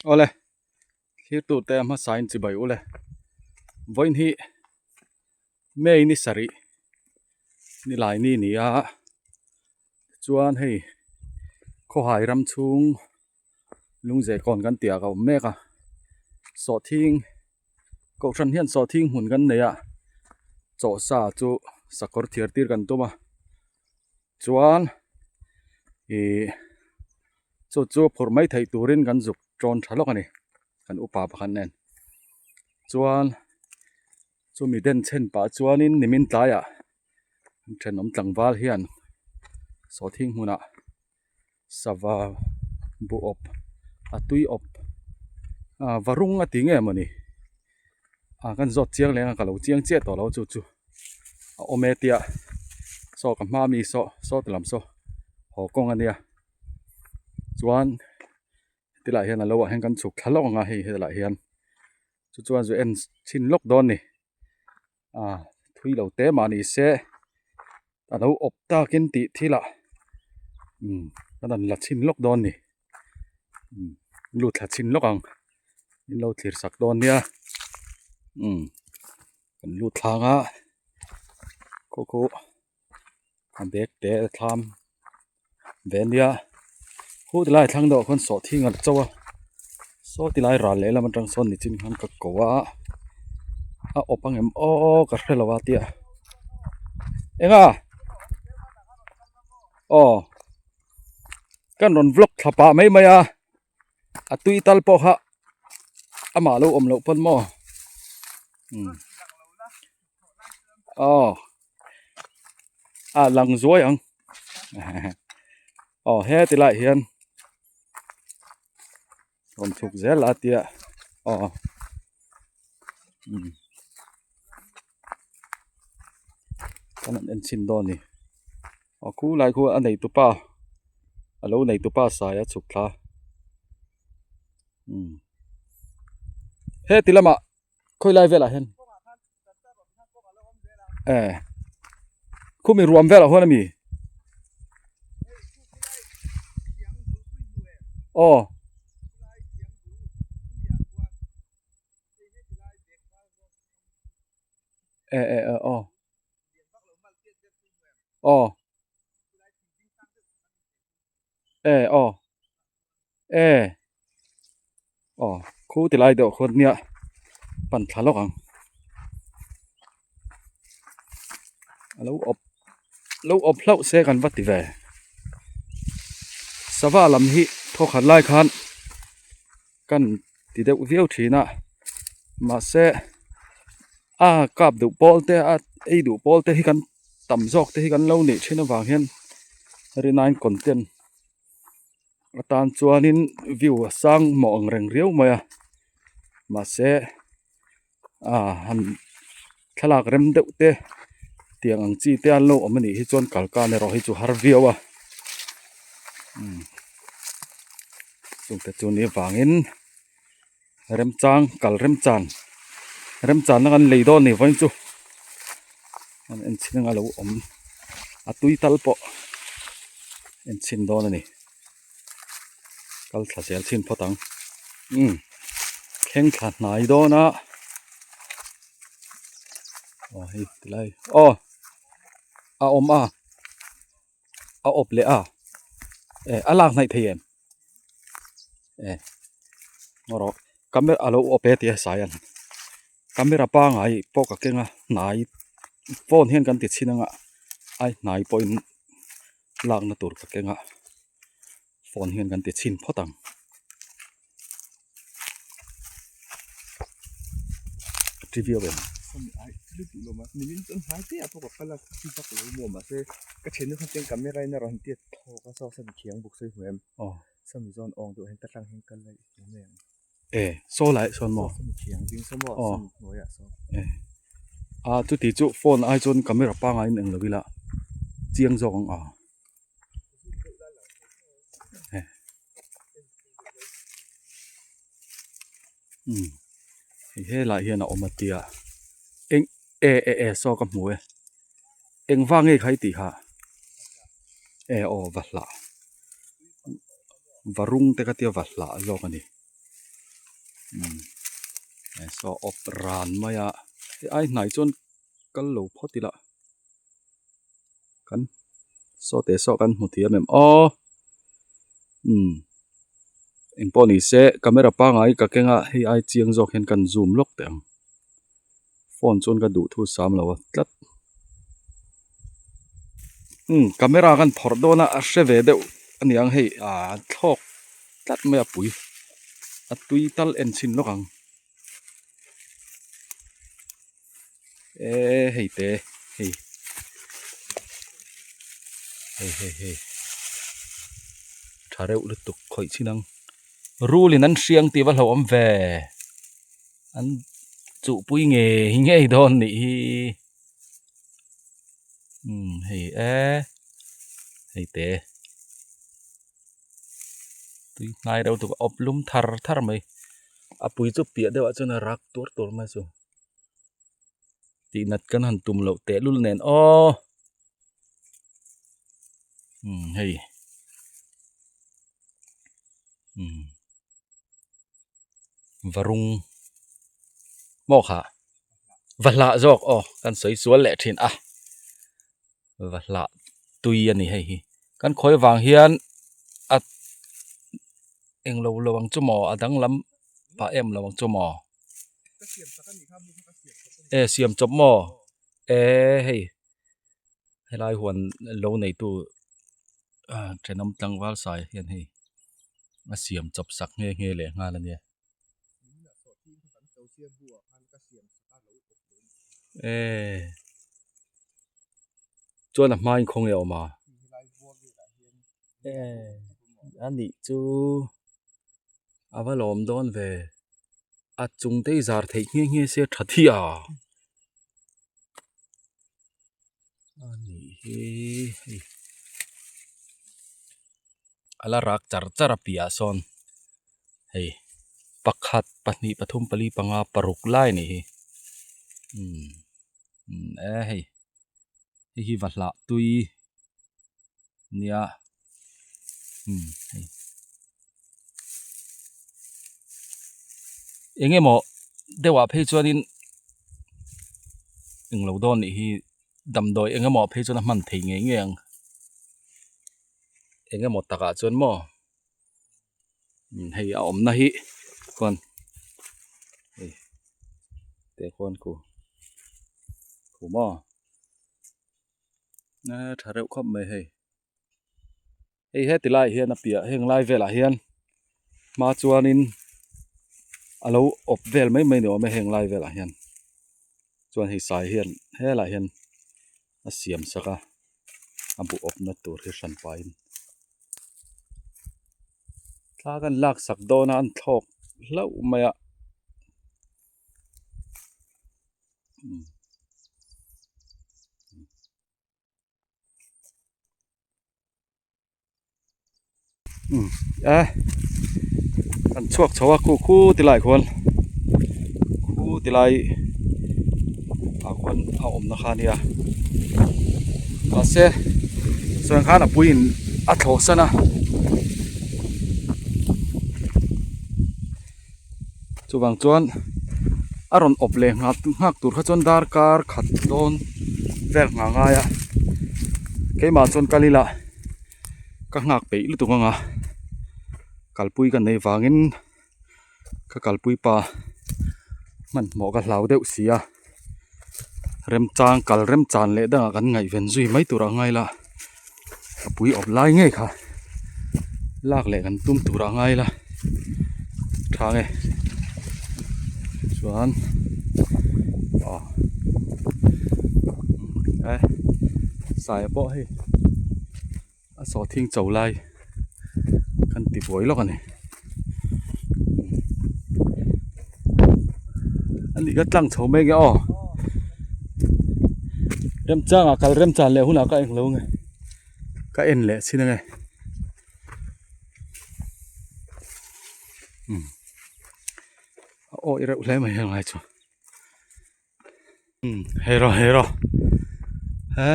Awle, thlir tur te a hmasa in chibai ule. Vawiin hi May ni sarih ni lai ni ni a, chuan hei khawhai ram chhung lungzeh kawn kan tih ah ka awm mek a, sawhthing kohhran hian sawhthing hmun kan nei a, chawhsa chu sakawr thiar tir kan tum a, chuan ih chu chu phurh mai theih turin kan zuk tawn tha lawk a ni kan upa pakhat nen chuan chumi den chhen pah chuanin nimin tlaiah thenawm tlangval hian sawhthing hmunah sava bu awp a tui awp ah va rawng a ti nge mawni ah kan zawt chiang leng a ka lo chiang chiah tawh lo chu chu a awm e tia saw ka hma mi saw saw ti lam saw haw kawng a nia chuan tilai hian a lo ah hian kan chhuk thla lawk ang a hei helaiah hian chu chuan zu en chhin lawk dawn a ni ah thui lo te mah ni se a lo awp takin tih thil ah umm a rawn la chhin lawk dawn a ni umm lut thla chhin lawk ang min lo thlir sak dawn nia umm kan lut thlang a khaw khaw a bag te a thlam ve nia khu ti lai thlang deuh ah khuan sawhthing a la chauh a saw ti lai ral lehlam atang sawn nichin khan ka ko a a awp ang em aw ka hre lo a tia eng a aw kan rawn vlog thla pah mai mai a a tui tal pawh kha amah lo awm loh pawn maw umm aw a lang zuai ang aw heti laiah hian rawn chhuk zel a tia aw umm kan han en chhin dawn a ni aw khulai khu a nei tupa a lo nei tupa sai a chhuk thla umm heti lamah. Khawi lai velah hian eh khumi ruam velah huan ami aw eh eh eh aw aw eh aw eh aw khu ti lai deuh khuan nia pan thla lawk ang a lo awp lo awp hlauh se kan va ti ve sava lam hi thawkhat lai khan kan ti deuh viau thin a mahse a kap duh pawl te a ei duh pawl te hi kan tam zawk te hi kan lo nih thin avang hian rinaiin content atan chuanin view a sang mawh ang reng riau mai a mahse ah han thlalak rem deuh te tiang ang chi te an lo awm anih hi chuan kal kan erawh hi chu har viau a umm chungte chu ni vangin remchang kal remchan remchanna kan lei dawn a ni vawiin chu an en chhin anga lo awm a tui tal pawh en chhin dawn a ni kal thla zel chhin phawt ang umm thleng thla hnai dawn a aw hei tilai aw a awm a a awp leh a eh a lak hnaih thei em eh ngaw rawh camera a lo awp e tia sai an camera pangai pawh ka keng a hnai phone hian kan ti chhin anga ai hnai pawhin lakna tur ka keng a phone hian kan ti chhin phawt ang. Trivial em? Eh saw lai sawn maw aw eh a chuti chu phone ai chuan camera pangai in englo ila chiang zawk ang a eh umm hei helai hian a awm a tia eng eh eh eh saw ka hmu e eng vang nge kha i tih kha eh aw va hlah va rung te ka tia va hlah zawk a ni. Umm saw awp ran mai a hei ai hnai chuan kal lo phawt ila kan saw teh saw kan hmu thiam em aw umm engpawh ni se camera pangai ka keng a hei ai chiang zawk hian kan zoom lawk teh ang phone chuan ka duh thu sam lo a tlat umm camera kan phawrh dawn a a hre ve deuh a niang hei ah thlawk tlat mai a pui a tui tal en chhin lawk ang eee hei te hei hei hei hei tha reuh lutuk khawih chin ang rul in an hriang tih va hlauhawm ve an chuhpui ngei ngei dawn nih hi umm hei e hei te. Tui hnai reuh tuk a awp lum thar thar mai a pui chu piah deuh ah chuan a rak tuar tuar mai chu tih nat kan han tum loh teh lul nen aw umm hei umm varung maw kha va hlah zawk aw kan sawi sual leh thin a. Va hlah tui a ni hei hi kan khawi vang hian a englo lo ang chu maw a danglam pah em lo ang chu maw e siam chawp maw e hei helai huan lo neitu ah thenawm tlangval sai hian hei a siam chawp sak nghe nghe leh nghal a nia. Eee chuan a hmain khawnge a awm a eee a nih chu a va lawm dawn ve a chung te hi zar theih nghe nghe se tha thi a a nih hi hei a la rak char char a piahah sawn hei pakhat pahnih pathum pali panga paruk lai a nih hi umm umm e hei hei hi va hlah tui nia umm hei eng emaw deuh ah phei chuanin englo dawn nih hi damdawi eng emaw ah phei chuan a hman thei ngei ngei ang. Eng emaw takah chuan maw hei a awmna hi khuan hei teh khuan khu khu maw tha reuh khawp mai hei hei heti laiah hian a piah heng lai velah hian hma chuanin a lo awp vel mai mai ni awm e heng lai velah hian chuan hei sai hian helaiah hian a siam sak a a bu awpna tur hi hran pahin thla kan lak sak dawn a an thlawk hlauh mai a umm e kan chhuak chho a khu khu ti lai khuan khu ti lai ah khuan a awmna kha a nia mahse chuan khan a puiin a thlawh san a chuvang chuan a rawn awp leh nghak nghak tur kha chuan darkar khat dawn vel nghah a ngai a keimah chuan kal ila ka nghak peih lutuk ang a kalpui ka neih vangin ka kalpui pa hmanhmawh ka hlau deuh si a remchang kal remchan leh dangah kan ngaihven zui mai tur a ngai la a pui awp lai ngei kha lak leh kan tum tur a ngai la tha nge chuan aw e sai pawh hei a sawhthing cho lai kan ti buai lawk a ni a nih ka tlang chho mek e aw remchangah kal remchan leh hunah ka englo nge ka en leh chin ange umm a awih reuh hle mai heng lai chu. Umm hei rawh hei rawh he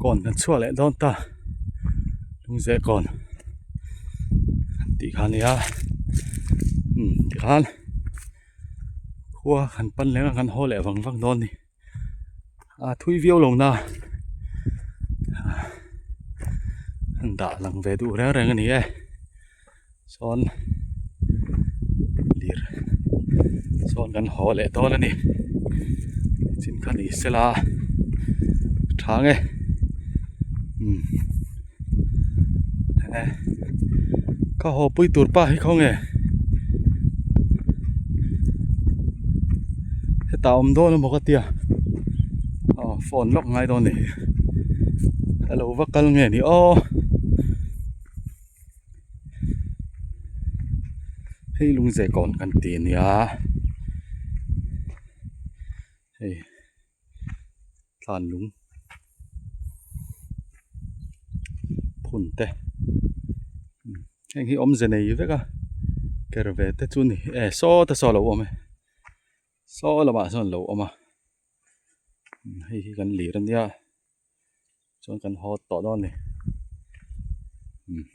kawn kan chhuah leh dawn ta lungzeh kawn Tih kha nia umm tikhan khua kan pan leng a kan haw leh vang vang dawn a ni a thui viau lo na an dah lang ve duh reng reng a ni e sawn lir sawn kan haw leh dawn a ni chin kha ni sela tha nge umm e ka haw pui tur pa hi khawnge hetah awm dawn emaw ka tia aw phone lawk ngai dawn a ni a lo va kal nge ni aw. Hei lungzeh kawn kan ti a nia hei tlan lung phun te heng hi awmze nei vek a ker ve te chu a ni e saw te saw a lo awm e saw lamah sawn a lo awm a hei hi kan lir a nia. Chuan kan haw tawh dawn a ni umm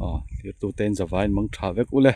aw thirtute in zavaiin mang tha vek ule.